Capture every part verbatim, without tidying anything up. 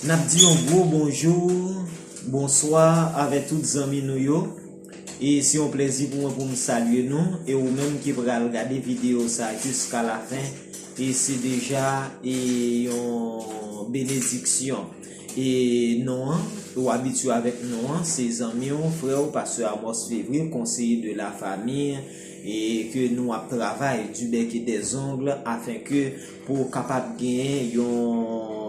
N ap di yon gwo bonjou, bonswa avè tout zanmi nou yo. E se yon plèzi pou mwen pou m salye nou. E ou menm ki pral gade videyo sa jiska lafen, e se deja e yon benediksyon. E non an, ou abitye avèk non an, se zanmi w, frè w, pastè Amos Février, conseiller de la famille, e ke nou ap travay du bec et des ongles afin ke pou kapab gen yon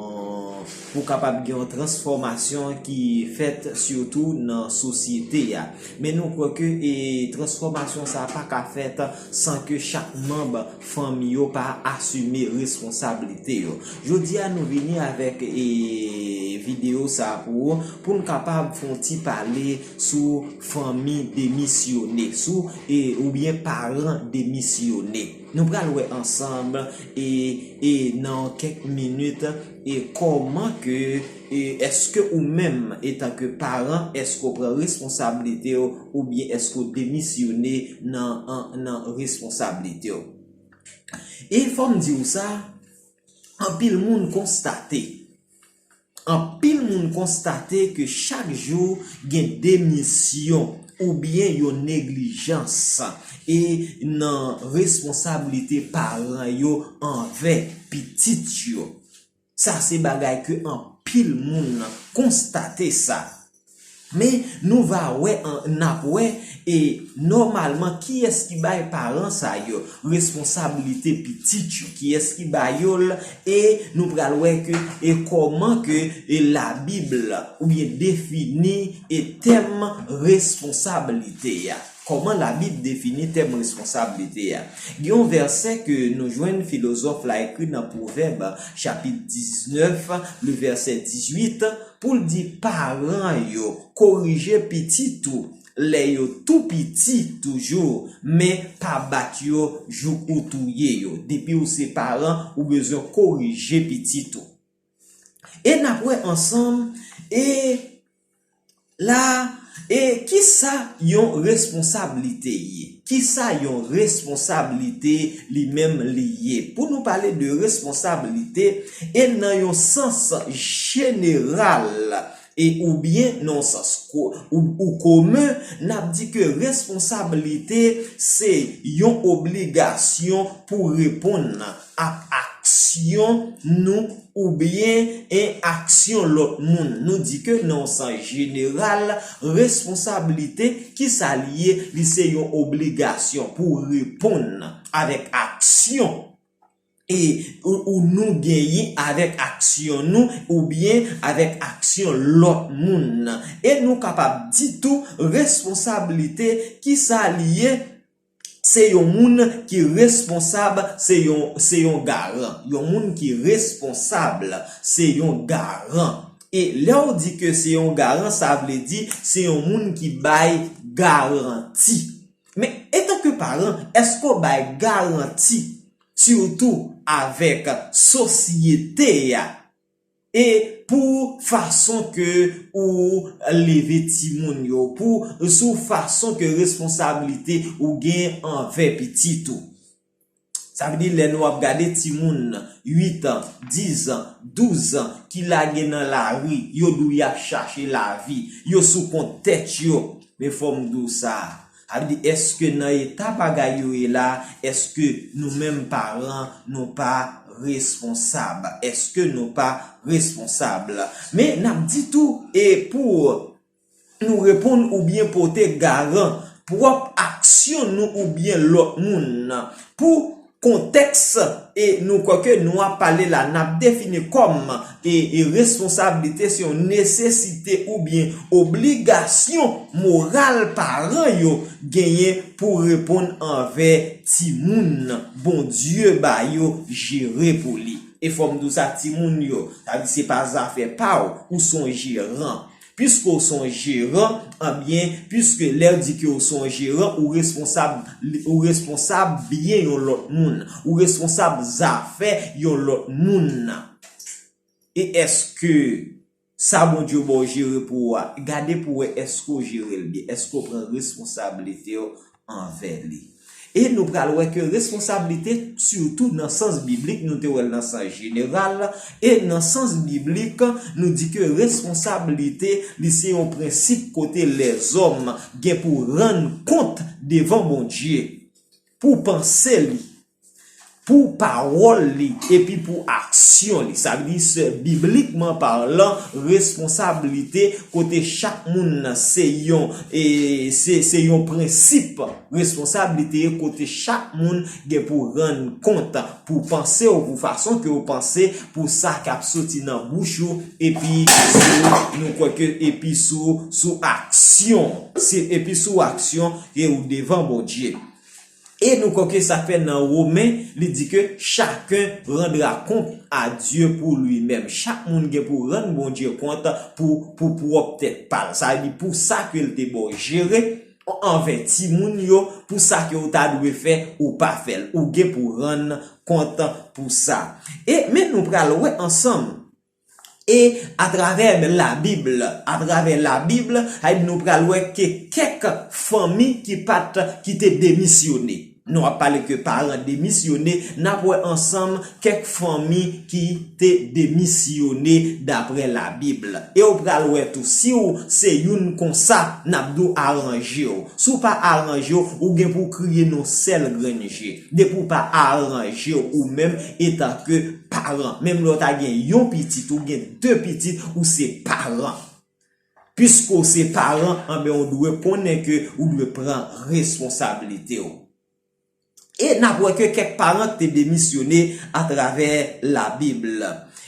pou kapab gen yon transfòmasyon ki fèt sitou nan sosyete a. Men nou kwè ke e transfòmasyon sa pa ka fèt san ke chak manm fanmi yo pa asime responsablite yo. Jodi a nou vini avèk e videyo sa pou ou, pou n kapab fè yon ti pale sou fanmi demisyone, sou e oubyen paran demisyone. Nou pral wè ansanm e e nan kèk minit e kòman ke e èske ou menm etanke paran, èske w pran responsablite w oubyen èske w demisyone nan nan responsablite w? E fò m di w sa, anpil moun konstate anpil moun konstate ke chak jou gen demisyon oubyen yon neglijans e nan responsablite paran yo anvè pitit yo. Sa se bagay ke anpil moun konstate sa. Men nou va wè, n ap wè e nòmalman kiyès ki bay paran sa yo responsablite pitit yo, kiyès ki ba yo l, e nou pral wè ke e kòman ke e Labib oubyen defini e tèm responsablite a. Kòman Labib defini tèm responsablite a? Gen yon vèsè ke nou jwenn filozòf la ekri nan Pwovèb chapit diznèf, le vèsè dizuit, pou l di paran yo, korije pitit ou lè yo tou piti toujou, men pa bat yo jouk ou touye yo. Depi ou se paran, ou bezwen korije pitit ou. E n ap wè ansanm e la e kisa yon responsablite ye? Kisa yon responsablite li menm li ye? Pou nou pale de responsablite e nan yon sans jeneral e oubyen nan yon sans ko, ou, ou komen, n ap di ke responsablite se yon obligasyon pou reponn ap aksyon nou oubyen en aksyon lòt moun. Nou di ke nan yon sans jeneral, responsablite, kisa li ye? Li se yon obligasyon pou reponn avèk aksyon e ou, ou nou genyen avèk aksyon nou oubyen avèk aksyon lòt moun. E nou kapab di tou, responsablite, kisa li ye? Se yon moun ki responsab, se yon, se yon garan. Yon moun ki responsab, se yon garan. E lè w di ke se yon garan, sa vle di se yon moun ki bay garanti. Men, etanke paran, èske w bay garanti, sitou avèk sosyete a? E pou fason ke ou leve timoun yo, pou sou fason ke responsablite ou gen anvè pitit ou. Sa vle di lè nou ap gade timoun uit an, diz an, douz an ki lage nan lari, yo di w y ap chache lavi, yo sou kont tèt yo. Men fò m di w sa, sa vle di èske nan eta bagay yo ye la, èske nou menm paran nou pa responsab? Èske nou pa responsab? Men n ap di tou, e pou nou reponn oubyen pote garan pwòp aksyon nou oubyen lòt moun. Pou kontèks e nou kwè ke nou ap pale la, n ap defini kòm e, e responsablite se yon nesesite oubyen obligasyon moral paran yo genyen pou reponn anvè timoun Bondye ba yo jere pou li. E fò m di w sa, timoun yo, sa vle di se pa zafè pa w, ou se yon jeran. Piske w se yon jeran, ebyen, piske lè w di ke w se yon jeran, ou responsab, ou responsab byen yon lòt moun, ou responsab zafè yon lòt moun. E èske sa Bondye ba w jere pou ou a, gade pou w wè èske w jere l byen, èske w pran responsablite w anvè li. E nou pral wè ke responsablite, sitou nan sans biblik, nou te wè l nan sans jeneral, e nan sans biblik, nou di ke responsablite, li se yon prensip kote lèzòm gen pou rann kont devan Bondye, pou panse li, pou pawòl li, epi pou aksyon li. Sa vle di, se biblikman palan, responsablite kote chak moun se yon, e, se, se yon prensip. Responsablite kote chak moun gen pou rann kont pou panse w, pou fason ke w panse, pou sa k ap soti nan bouch ou, epi sou, nou kwè ke, epi sou, sou aksyon. Se, epi sou aksyon ke ou devan Bondye. E nou kwè ke sa k fè nan Women, li di ke chacun rendra compte à Dieu pour lui-même. Chak moun gen pou rann Bondye kont pou, pou pwòp tèt pa l. Sa vle di pou sa ke l te ba w jere anvè timoun yo, pou sa ke w ta dwe fè, ou pa fè l. Ou gen pou rann kont pou sa. E men nou pral wè ansanm. E atravè Labib, atravè Labib, sa vle di nou pral wè ke kèk fanmi ki pa t, ki te demisyone. Nou ap pale ke paran demisyone, n ap wè ansanm kèk fanmi ki te demisyone daprè Labib. E w pral wè tou, si w se youn konsa, n ap di w aranje w. Si w pa aranje w, ou gen pou w kriye nan sèl grenn je. Depi w pa aranje w ou menm, etanke paran. Menm lè w ta gen yon pitit, ou gen de pitit, ou se paran. Piske w se paran, anben, ou dwe konnen ke ou dwe pran responsablite w. E n ap wè ke kèk paran te demisyone atravè Labib.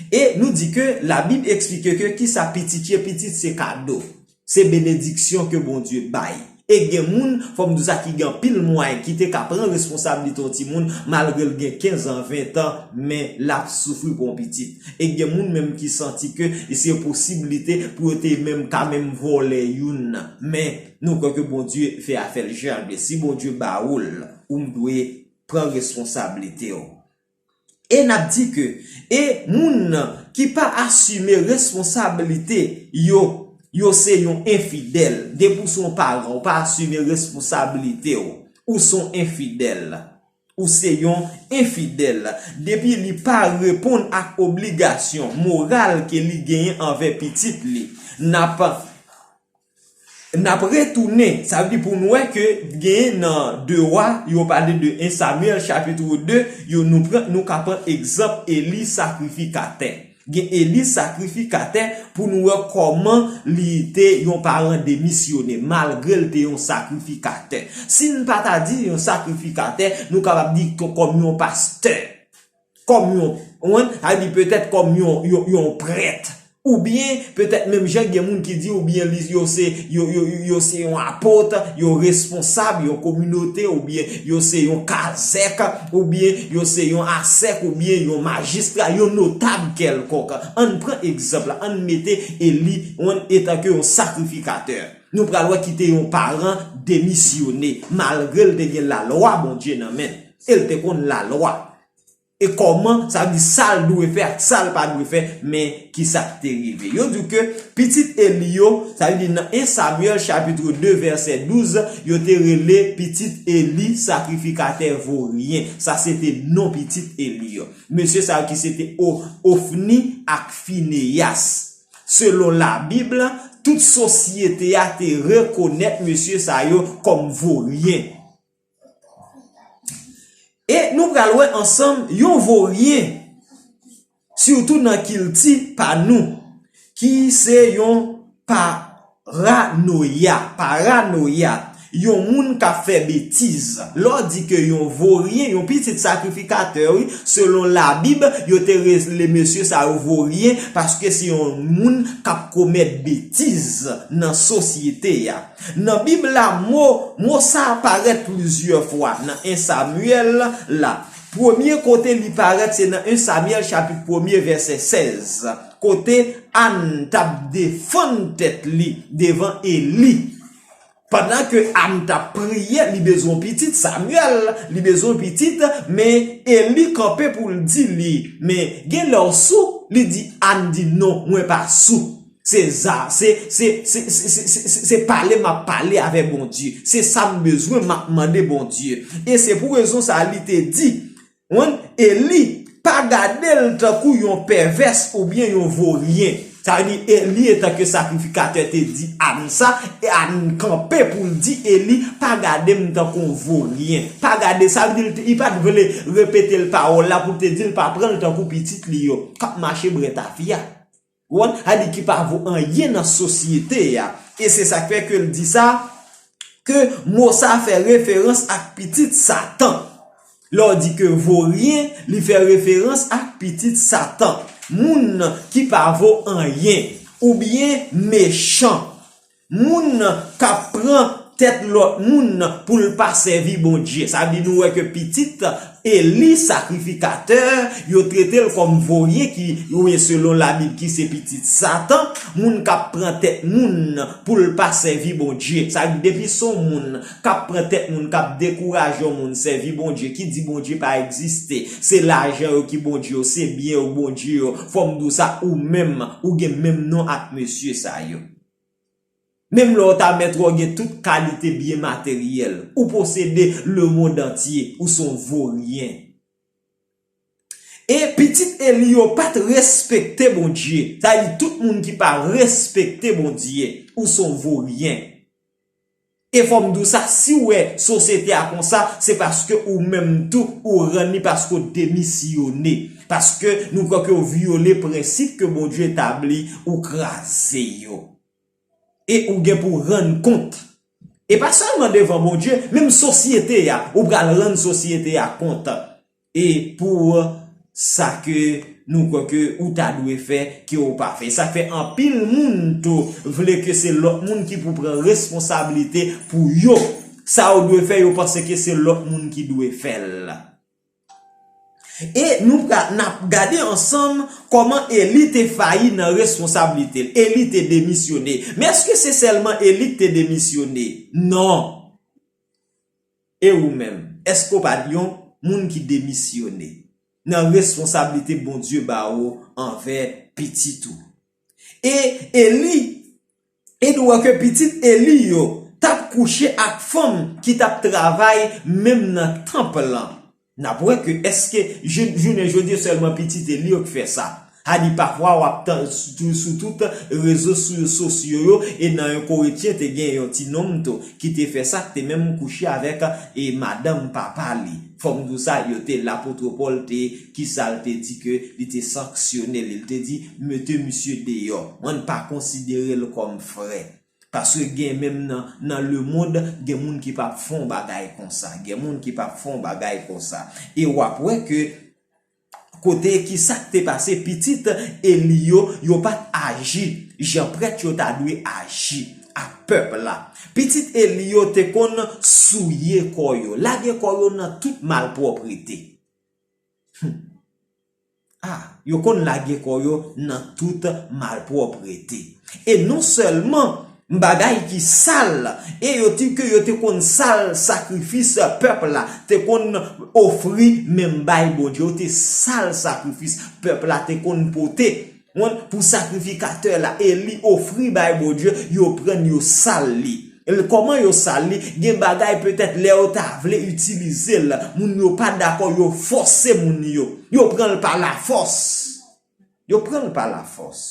E nou di ke Labib eksplike ke kisa pitit ye, pitit se kado. Se benediksyon ke Bondye bay. E gen moun, fò m di w sa, ki gen anpil mwayen, ki te ka pran responsablite yon timoun, malgre l gen kenz an, ven an, men l ap soufri pou yon pitit. E gen moun menm ki santi ke se posiblite pou yo te menm ka menm vòlè youn nan. Men, nou kwè ke Bondye fè afè l jan l vle. Si Bondye ba ou l, ou dwe pran responsablite w. E n ap di ke, e moun ki pa asime responsablite yo, yo se yon enfidèl. Depi w se yon paran, ou pa asime responsablite w, ou se yon enfidèl. Ou se yon enfidèl. Depi li pa reponn ak obligasyon moral ke li genyen anvè pitit li, n ap N ap retounen, sa vle di pou nou wè ke gen nan de Wa, yo pale de en Samyèl chapit de, yo nou pran, nou ka pran egzanp Eli sakrifikatè. Gen Eli sakrifikatè pou nou wè kòman li te yon paran demisyone, malgre l te yon sakrifikatè. Si n pa ta di yon sakrifikatè, nou kapab di kò-, kòm yon pastè. Kòm yon, ou konprann? Sa vle di petèt kòm yon, yon, yon prèt. Oubyen, petèt menm jan gen moun ki di, oubyen li, yo se, yo, yo, yo se yon apot, yo responsab yon kominote, oubyen yo se yon kazèk, oubyen yo se yon asèk, oubyen yon majistra, yon notab kèlkonk. Ann pran egzanp la, ann mete Eli, ou konprann, etanke yon sakrifikatè. Nou pral wè ki te yon paran demisyone, malgre l te gen lalwa Bondye nan men l. E l te konn lalwa. E kòman, sa vle di sa l dwe fè ak sa l pa dwe fè, men ki sa k te rive. Yo di w ke pitit Eli yo, sa vle di nan en Samyèl chapit de vèsè douz, yo te rele pitit Eli sakrifikatè voryen. Sa se te non pitit Eli yo. Mesye sa yo ki se te O-, Ofni ak Fineyas. Selon Labib la, tout sosyete a te rekonèt mesye sa yo kòm voryen. E nou pral wè ansanm yon voryen, sitou nan kilti pa nou, ki se yon paranoya, paranoya, yon moun k ap fè betiz. Lè w di ke yon voryen, yon pitit sakrifikatè, wi, selon Labib, yo te rele mesye sa yo voryen, paske se yon moun k ap komèt betiz nan sosyete a. Nan Bib la, mo, mo sa a parèt plizyè fwa nan en Samyèl la. Premye kote li parèt, se nan en Samyèl chapit premye, vèsè sèz, kote Ann t ap defann tèt li devan Eli. Pandan ke Ann t ap priye, li bezwen pitit, Samyèl, li bezwen pitit, men Eli kanpe pou l di li, men gen lè w sou, li di, Ann di, non, mwen pa sou. Se za, se, se, se, se, se, se, se, se pale m ap pale avè Bondye. Se sa m bezwen, m ap mande Bondye. E se pou rezon sa a li te di, wen, Eli, pa gade l tankou yon pèvès oubyen yon voryen. Sa vle di, Eli, etanke sakrifikatè, te di Ann sa, e Ann kanpe pou l di Eli, pa gade m tankou yon voryen. Pa gade, sa vle di, li pa t vle repete l pawòl la pou l te di l pa pran l tankou pitit li yo, k ap mache bwè tafya. Ou konprann? Sa vle di ki pa vo anyen nan sosyete a. E se sa k fè ke l di sa, ke mo sa a fè referans ak pitit Satan. Lè w di ke voryen, li fè referans ak pitit Satan. Moun ki pa vo anyen, oubyen mechan. Moun k ap pran tèt lòt moun pou l pa sèvi Bondye. Sa vle di nou wè ke pitit Eli, sakrifikatè, yo trete l kòm voryen ki, oubyen selon Labib, ki se pitit Satan, moun k ap pran tèt moun pou l pa sèvi Bondye. Sa vle di depi se yon moun k ap pran tèt moun, k ap dekouraje yon moun sèvi Bondye, ki di Bondye pa egziste, se lajan yo ki Bondye yo, se byen yo Bondye yo, fò m di w sa, ou menm, ou gen menm non ak mesye sa yo. Menm lè w ta mèt wè w gen tout kalite byen materyèl, ou posede lemonn antye, ou se yon voryen. E pitit Eli yo pa t respekte Bondye. Sa vle di tout moun ki pa respekte Bondye, ou se yon voryen. E fò m di w sa, si w wè sosyete a konsa, se paske ou menm tou, ou rann li paske w demisyone. Paske nou kwè ke w vyole prensip ke Bondye etabli, ou kraze yo. E ou gen pou rann kont. E pa sèlman devan Bondye, menm sosyete a, ou pral rann sosyete a kont. E pou sa ke nou kwè ke ou ta dwe fè, ke ou pa fè. Sa k fè anpil moun tou vle ke se lòt moun ki pou pran responsablite pou yo. Sa yo dwe fè, yo panse ke se lòt moun ki dwe fè l. E nou pra-, n ap gade ansanm kòman Eli te fayi nan responsablite l. Eli te demisyone. Men èske se sèlman Eli ki te demisyone? Non. E ou menm, èske w pa t yon moun ki demisyone nan responsablite Bondye ba ou anvè pitit ou? E Eli, e nou wè ke pitit Eli yo t ap kouche ak fanm ki t ap travay menm nan tanp lan. N ap wè ke èske je-, jounen jodi sèlman pitit Eli yo k fè sa. Sa di pafwa w ap tann sou, sou tout rezo sou, sosyo yo, e nan yon Korentyen te gen yon ti nonm tou ki te fè sa, ki te menm kouche avèk, e, madanm papa li. Fò m di w sa, yo te, lapot Pòl te, kisa l te di ke li te sanksyone li? Li te di, mete misye deyò. Mwen pa konsidere l kòm frè. Paske gen menm nan, nan lemonn, gen moun ki p ap fè yon bagay konsa. Gen moun ki p ap fè yon bagay konsa. E w ap wè ke kote ki sa k te pase, pitit Eli yo, yo pa t aji jan prèt yo ta dwe aji ak pèp la. Pitit Eli yo te konn souye kò yo, lage kò yo nan tout malpwòprete. Hmm. Ah, yo konn lage kò yo nan tout malpwòprete. E non sèlman bagay ki sal, e yo di ke yo te konn sal sakrifis pèp la te konn ofri menm bay Bondye. Yo te sal sakrifis pèp la te konn pote. Wen, pou sakrifikatè la, e li ofri bay Bondye, yo pran l, yo sal li. E l, kòman yo sal li? Gen bagay petèt lè yo ta vle itilize l, moun yo pa dakò, yo fòse moun yo. Yo pran l pa lafòs. Yo pran l pa lafòs.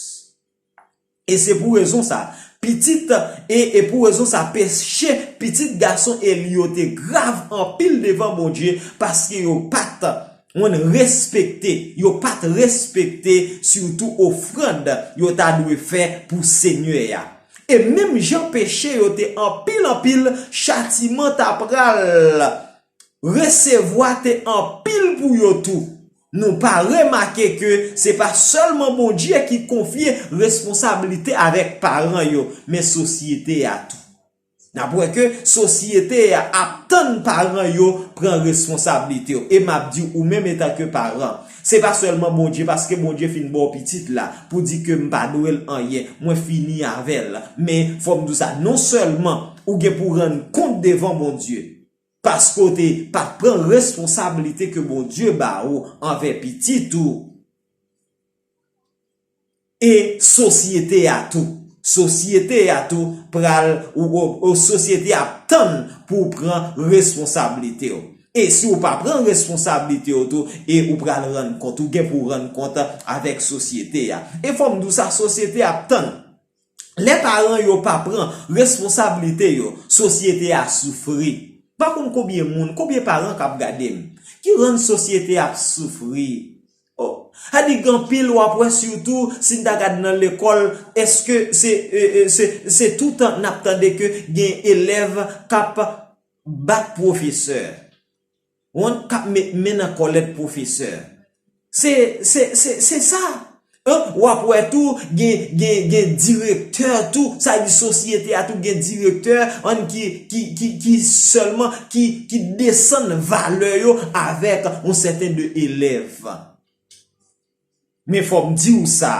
E se pou rezon sa, pitit, e, e pou rezon sa, peche pitit gason Eli yo te grav anpil devan Bondye, paske yo pa t, wen, respekte, yo pa t respekte sitou ofrann yo ta dwe fè pou Senyè a. E menm jan peche yo te anpil, anpil, chatiman ta pral resevwa te anpil pou yo tou. Nou pa remake ke se pa sèlman Bondye ki konfye responsablite avèk paran yo, men sosyete a tou. N ap wè ke sosyete a ap tann paran yo pran responsablite yo. E m ap di w, ou menm etanke paran, se pa sèlman Bondye, paske Bondye fin ba w pitit la pou di ke m pa dwe l anyen, mwen fini avè l. Men fò m di w sa, non sèlman ou gen pou rann kont devan Bondye, paske w te pa pran responsablite ke Bondye ba ou anvè pitit ou. E sosyete a tou. Sosyete a tou pral, ou, ou, ou sosyete a ap tann pou w pran responsablite w. E si w pa pran responsablite w tou, e ou pral rann kont, ou gen pou w rann kont avèk sosyete a. E fò m di w sa, sosyete a ap tann. Lè paran yo pa pran responsablite yo, sosyete a soufri. M pa konn konbyen moun, konbyen paran k ap gade m, ki rann sosyete ap soufri. Oh. Sa di gen anpil w ap wè, sitou si n ta gad nan lekòl, èske se, e, e, se, se toutan n ap tande ke gen elèv k ap bat pwofesè, yon k ap met men nan kòlèt pwofesè. Se, se, se, se sa. Hein? W ap wè tou, gen, gen, gen direktè tou, sa di sosyete a tou gen direktè, an ki, ki, ki, ki sèlman, ki, ki desann valè yo avèk yon sèten de elèv. Men fò m di w sa,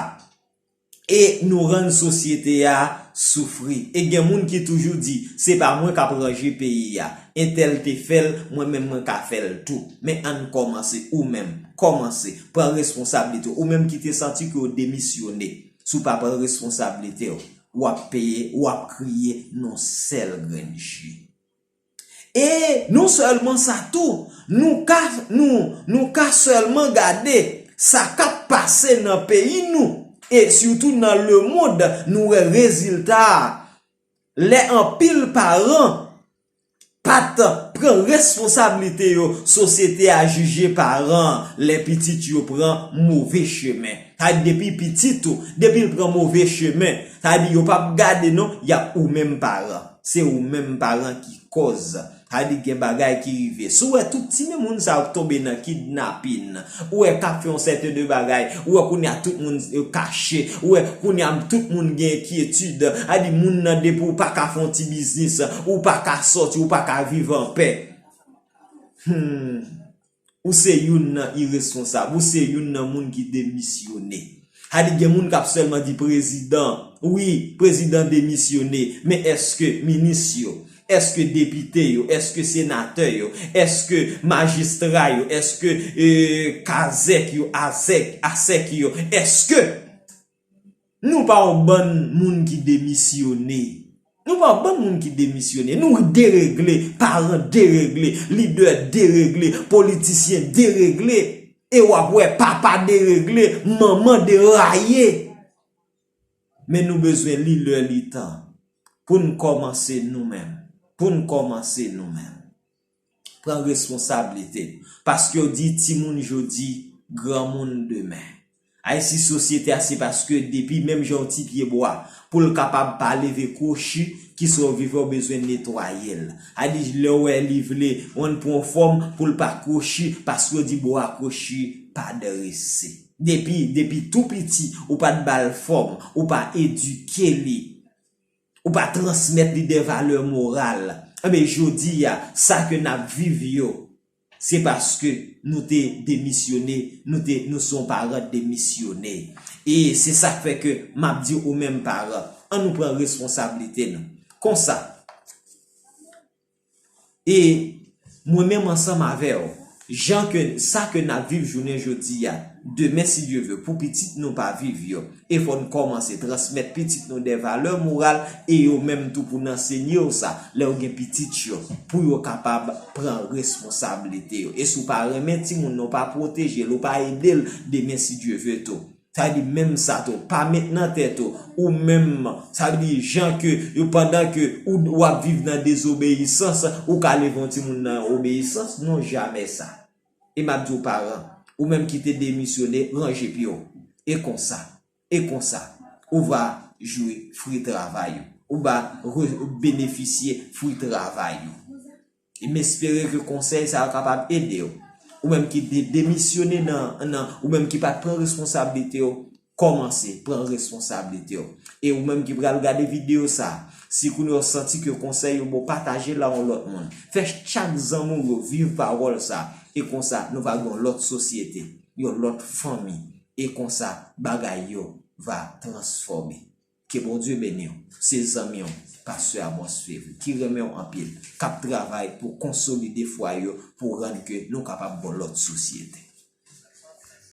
e nou rann sosyete a soufri. E gen moun ki toujou di, se pa mwen k ap ranje peyi a. Entèl te fè l, mwen menm mwen ka fè l tou. Men ann kòmanse, ou menm, kòmanse, pran responsablite w. Ou menm ki te santi ke w demisyone, si w pa pran responsablite w, w ap peye, w ap kriye nan sèl grenn ji. E non sèlman sa tou, nou ka, nou, nou ka sèlman gade sa k ap pase nan peyi nou, e sitou nan lemonn, nou wè rezilta a. Lè anpil paran pa t pran responsablite yo, sosyete a jije paran lè pitit yo pran move chemen. Sa di depi pitit ou, depi l pran move chemen, sa di yo p ap gade non, y ap ou menm paran. Se ou menm paran ki kòz. Sa di gen bagay ki rive. Si w wè tout timoun sa yo k tonbe nan kidnapin, ou wè k ap fè yon sèten de bagay, ou wè kounye a tout moun, e, kache, ou wè kounye a tout moun gen enkyetid. Sa di moun nan depi w pa ka fè yon ti biznis, ou pa ka sòti, ou pa ka viv anpè. Hmm. Ou se youn nan iresponsab, ou se youn nan moun ki demisyone. Sa di gen moun k ap sèlman di prezidan, wi, prezidan demisyone, men èske minis yo, èske depite yo, èske senatè yo, èske majistra yo, èske, e, kazèk yo, asèk, asèk yo, èske nou pa yon bann moun ki demisyone. Nou pa yon bann moun ki demisyone. Nou deregle, paran deregle, lidè deregle, politisyen deregle. E w ap wè papa deregle, manman deraye. Men nou bezwen li lè li tan pou n kòmanse nou menm. Pou n kòmanse nou menm. Pran responsablite. Paske yo di timoun jodi, granmoun demen. Ayiti sosyete a se paske depi menm jan yon ti pye bwa, pou l kapab pa leve kwochi, kisa w viv ou bezwen netwaye l. A di lè w wè li vle, w ann pran yon fòm pou l pa kwochi, paske yo di bwa kwochi pa drese. Depi, depi tou piti, ou pa t ba l fòm, ou pa edike li. Ou pa transmèt li de valè moral. Enben, jodi a, sa ke n ap viv yo, se paske nou te demisyone, nou te, nou se yon paran demisyone. E se sa k fè ke m ap di ou menm paran, ann nou pran responsablite nou. Konsa, E mwen menm ansanm avè w, jan ke sa ke n ap viv jounen jodi a, demen, si Dye ve, pou pitit nou pa viv yo, e fò n kòmanse transmèt pitit nou de valè moral, e yo menm tou pou n ansenye yo sa, lè yo gen pitit yo, pou yo kapab pran responsablite yo. E si w pa renmen timoun nan, w pa pwoteje l, ou pa ede l, demen, si Dye ve, tou. Sa di menm sa tou, pa met nan tèt ou, ou menm, sa di jan ke, yo, pandan ke ou, w ap viv nan dezobeyisans, ou ka leve yon timoun nan obeyisans, non, jamè sa. E m ap di w paran, ou menm ki te demisyone, ranje pye w. E konsa, e konsa, ou va jwi fwi travay ou. Ou va re-, benefisye fwi travay ou. E m espere ke konsèy sa yo kapab ede w. Ou menm ki de-, demisyone nan, nan, ou menm ki pa t pran responsablite w, kòmanse pran responsablite w. E ou menm ki pral gade videyo sa, si kounye w santi ke konsèy yo bon, pataje l a yon lòt moun. Fè chak zanmi w yo viv pawòl sa. E konsa, nou va gen yon lòt sosyete, yon lòt fanmi. E konsa, bagay yo va transfòme. Ke Bondye beni w. Se zanmi w, Pastè Amos Ferry, ki renmen w anpil, k ap travay pou konsolide fwa yo, pou rann ke nou kapab gon lòt sosyete.